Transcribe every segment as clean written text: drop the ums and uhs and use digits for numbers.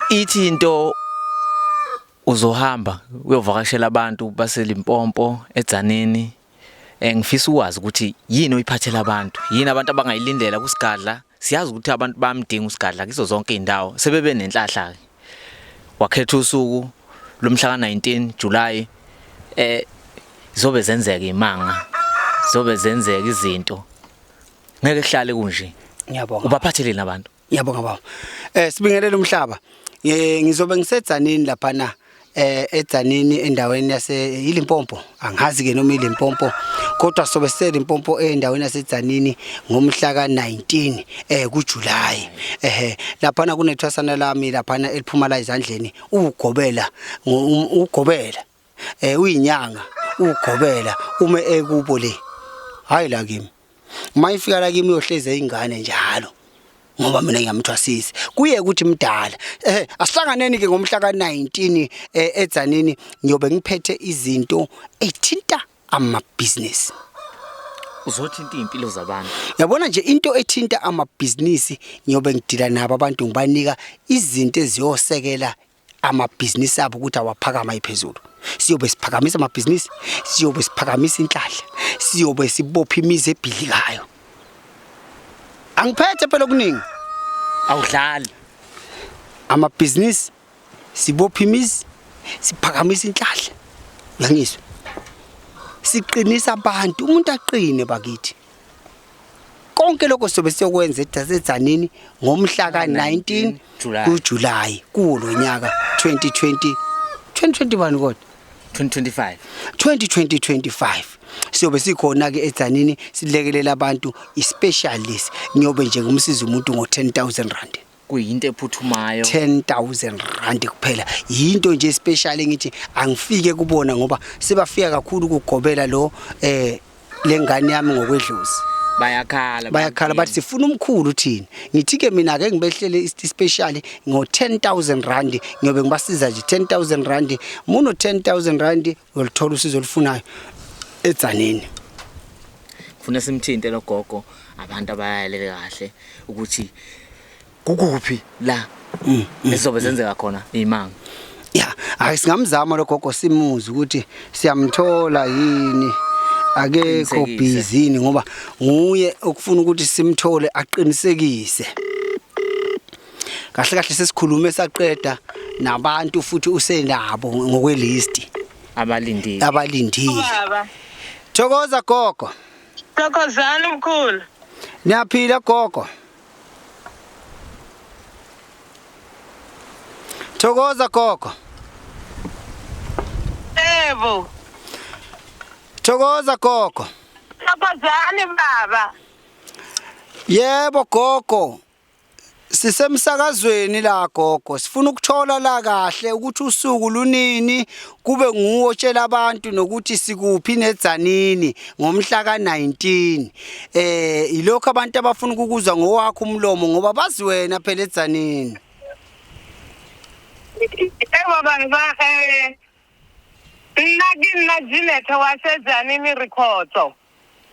Ithi into uzohamba uyovakashela abantu baseLimpopo eDzanini. Ngifisa ukwazi ukuthi yini oyiphathela abantu, yini abantu abangayilindela kuSigadla. Siyazi ukuthi abantu bayamdinga uSigadla kizo zonke izindawo, sebebe nenhlahla ke. Wakhetha usuku lomhla ka-19 July, zobe zenzeka imanga, zobe zenzeka izinto. Ngeke kuhlale kunje. Ngiyabonga. Ubaphatheleni abantu? Ngiyabonga baba. Sibingelele umhlaba. Ngizobe ngiseDzanini laphana, eDzanini endaweni yase iLimpopo. Angazi ke noma iLimpopo, kodwa sobe siseLimpopo endaweni yaseDzanini ngomhla ka-19 kuJuly. Ehe, laphana kunethwasana lami laphana eliphuma la ezandleni, ugobela, ugobela. Uyinyanga, ugobela ume ekubo le. Hayi la kimi. Uma ifika la kimi uyohleza ingane njalo, ngoba mina ngiyamthwasisa kuye ukuthi mdala. Asihlanganeni ke ngomhla ka-19 eDzanini. Ngiyobe ngiphethe izinto ethinta amabhizinisi. Uzothinta izimpilo zabantu. Yabona nje into ethinta amabhizinisi, ngiyobe ngidila nabo abantu, ngibanika izinto eziyosekela amabhizinisi abo ukuthi awaphakama ayiphezulu. Siyobe siphakamisa amabhizinisi, siyobe siphakamisa inhlahla, siyobe sibopha imizi ebhidlikayo. Angiphethe phela okuningi. Awudlali. Amabhizinisi, sibopha imizi, siphakamisa inhlahla. Uyangizwa? Siqinisa abantu, umuntu aqine bakithi. Konke lokho sobe siyokwenza eDzanini ngomhla ka-19 July. kuJuly kulo nyaka 2020, 2021 kodwa. 2025. 2025 siyobe sikhona ke eDzanini, silekelela abantu i-specialist. Ngiyobe nje ngumsiza umuntu ngo-10,000 rand. Kuyinto ephuthumayo. 10,000 rand kuphela, yinto nje special ngithi angifike kubona ngoba sebafika kakhulu kugobela lo lengane yami ngokwedlozi. Bayakhala. Bayakhala, bathi sifuna umkhulu thina. Ngithi ke mina ake ngibehlele special ngo 10,000 rand. Ngiyobe ngibasiza nje 10,000 rand. Muno 10,000 rand uyolithola usizo olufunayo eDzanini. Kufuna simthinte lo gogo, abantu abayalele kahle ukuthi kukuphi la ezizobe zenzeka khona imanga. Ya, ake singamzama lo gogo, simuze ukuthi siyamthola yini, akekho Qinisekise. busy yini, ngoba nguye okufuna ukuthi simthole aqinisekise kahle kahle. Sesikhulume saqeda nabantu futhi usenabo ngokwelist abalindile. Abalindile. Baba. Thokoza gogo. Thokozani mkhulu. Niyaphila gogo? Thokoza gogo. Yebo. Thokoza gogo. Thokozani baba. Yebo gogo, sisemsakazweni la gogo, sifuna ukuthola la kahle ukuthi usuku lunini, kube nguwo otshela abantu nokuthi sikuphi neDzanini ngomhla ka-19. Ilokho abantu abafuna ukukuzwa ngowakho umlomo, ngoba bazi wena phela eDzanini. Yebo baba, nna ke nna Jeanette waseDzanini Rikhotso.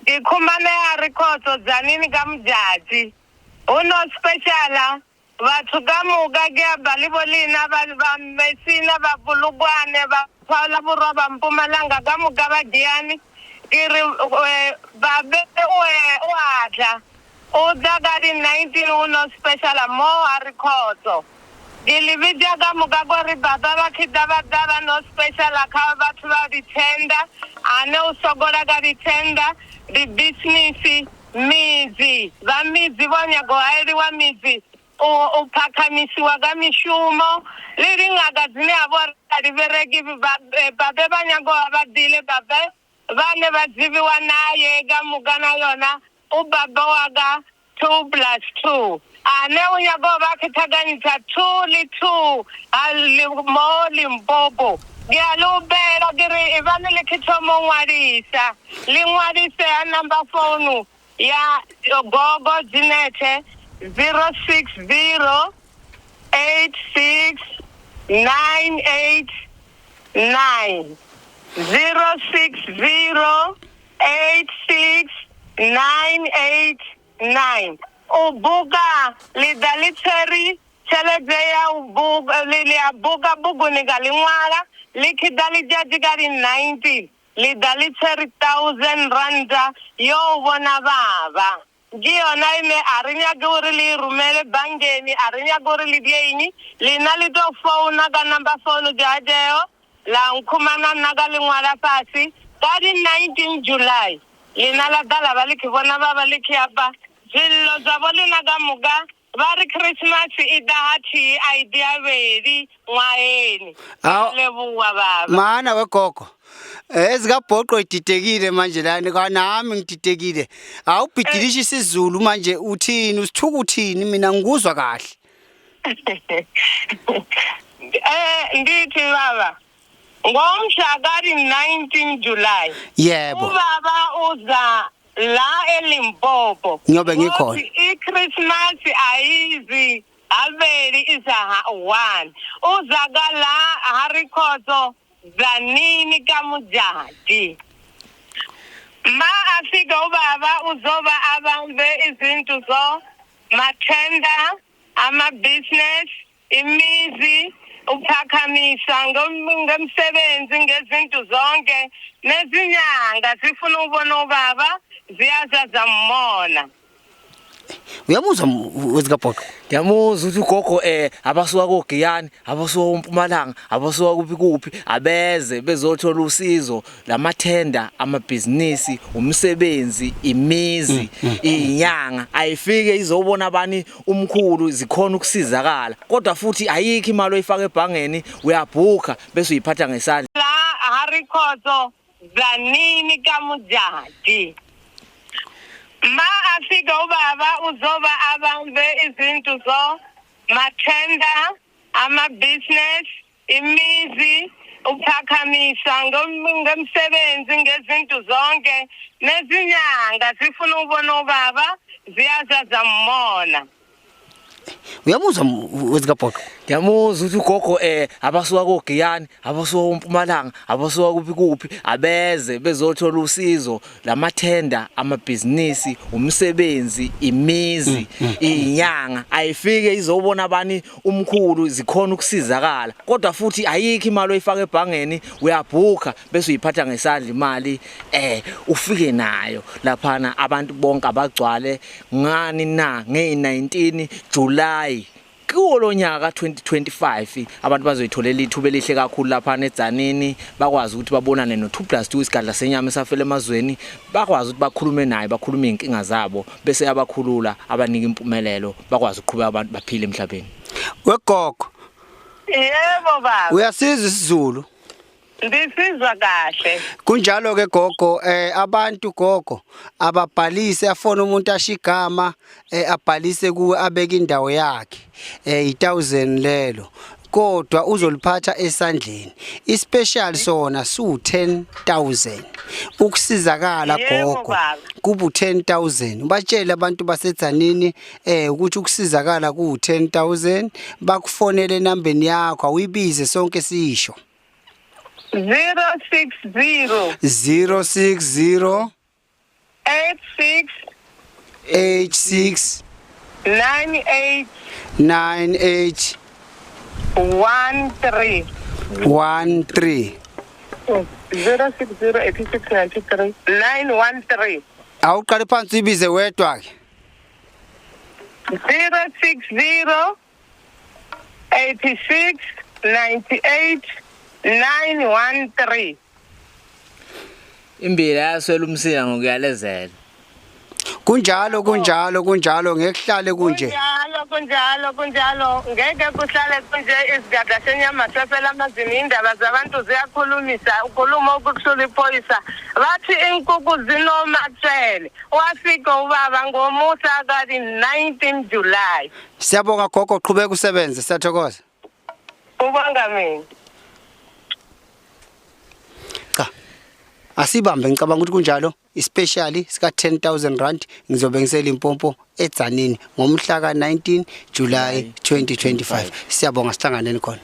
Ke khumaneha Rikhotso Dzanini ka Modjadji. Ho no speciala batho ka moka, ke a ba le bolena ba ba Messina, ba Polokwane, ba Paula Borwa, ba Mpumalanga ka moka, ba Giyani. Ke re babe o a tla, o tla ka di 19, o no speciala mo a Rikhotso. Ke le bitša ka moka gore baba ba khita ba tla ba no speciala kha batho ba di-tender, ane o sokola ka di-tender, di-business, midzi vha midzi vho nyago haeliwa midzi, u phakhamisiwa ka mishumo, le dingaka dzine ha vho a di bereki, babe ba nyago vha ḓile, babe vhane vha dziviwa naye ka moka na yona u baba wa ka 2 plus 2 ane o nyaka go ba khethakantšha 2 le 2 a le mo Limpopo. Ke a le opela, ke re e bane le khetho mo ngwadisa, le ngwadise ya number phone ya gogo Jeanette 060 86 98 9 060 86 98 9. O buka le ḓa le tshwere. Tshelede ya u buka li a buka buguni ka ḽi ṅwala ḽi tshi ḓa ḽidzhadzi ka ḽi 19 ḽi ḓa ḽi tshe 1000 randa yo u vhona vhavha. Ndi yona ine a ri nyagi uri ḽi i rumele banngeni, a ri nyagi uri ḽi die ini, ḽina ḽi tou founa ka number phone dzhadeo ḽa nkhumana nna ka ḽi ṅwala fhasi ka ḽi 19 July ḽina ḽa ḓa ḽa vha ḽi tshi vhona vhavha ḽi tshi afha zwililo zwavho ḽina ka muka vha ri Christmas i ḓa ha thihi a i ḓi havheli ṅwaheni. Awu. Levhuwa baba. Mana wegogo. Ezikabhoqo ididekile manje lana kwanami ngididekile. Awubhidilisha isiZulu manje uthini usithuka uthini mina ngikuzwa kahle. Ndithi baba ngomhla ka-19 July Yebo. ubaba uza la eLimpopo. Ngiyobe ngikhona. Uthi iChristmas ayizi haveli isa ha 1 uza ka la ha Rikhotso Dzanini kaMudjadji. Ma afika ubaba uzoba abambe izinto zo mathenda ama-business imizi uphakamisa ngomsebenzi ngezinto zonke nezinyanga zifuna ukubona ubaba ziyaza zambona. Uyamuzwa wezikabhoqo? Ngiyamuzwa ukuthi ugogo abasuka koGiyani, abasuka koMpumalanga, abasuka kuphi kuphi, abeze bezothola usizo lamathenda, amabhizinisi, umsebenzi, imizi, inyanga ayifike izobona bani umkhulu zikhona ukusizakala. Kodwa futhi ayikho imali oyifaka ebhangeni, uyabhukha bese uyiphatha ngesandla. La ha Rikhotso Dzanini kaMudjadji. Ma afika ubaba uzoba abambe izinto zo mathenda ama-business imizi uphakamisa ngomsebenzi ngezinto zonke nezinyanga zifuna ukubona ubaba ziyaza zambona. Uyamuzwa wezikabhoqo? Ngiyamuzwa ukuthi ugogo abasuka koGiyani, abasuka koMpumalanga, abasuka kuphi kuphi, abeze bezothola usizo lamathenda, amabhizinisi, umsebenzi, imizi, inyanga ayifike izobona bani umkhulu zikhona ukusizakala. Kodwa futhi ayikho imali oyifaka ebhangeni, uyabhukha bese uyiphatha ngesandla imali ufike nayo laphana abantu bonke abagcwale ngani na nge-19 July kuwo lo nyaka ka-2025 abantu bazoyitholela ithuba elihle kakhulu laphana eDzanini, bakwazi ukuthi babonane no 2+2 isigadla senyama esafela emazweni, bakwazi ukuthi bakhulume naye, bakhulume iy'nkinga zabo bese yabakhulula, abanika impumelelo, bakwazi ukuqhubeka abantu baphile emhlabeni. Wegogo, Yebo baba, uyasizwa isiZulu? Ndisizwa kahle. Kunjalo ke gogo, abantu gogo ababhalise afone umuntu asho igama abhalise kuwe abeke indawo yakhe 1000 lelo kodwa uzoliphatha esandleni. Ispecial sona su 10,000 ukusizakala Yebo, gogo baba. Kubu 10,000. Ubatshele abantu baseDzanini ukuthi ukusizakala ku 10,000 bakufonele enambeni yakho awuyibize sonke sisho. 060 060 86 86 98 98 13 13. 060 86 93 913. Awuqale phansi uyibize wedwa ke. 060 86 98 913. Imbila yaswela umsila ngokuyalezela. Kunjalo kunjalo kunjalo ngekuhlale kunje. Kunjalo kunjalo kunjalo ngeke kuhlale kunje isigadla senyama sefela amazini indaba zabantu ziyakhulumisa ukhuluma ukuhlula iphoyisa bathi inkukhu zinomathele wafika ubaba ngomusa kadi 19 July. Siyabonga gogo, qhubeka usebenze, siyathokoza. Ubonga mina. Cha. Asibambe ngicabanga ukuthi kunjalo especially sika 10,000 rand ngizobe ngiseLimpopo eDzanini ngomhla ka 19 July 2025. Siyabonga sihlanganeni khona.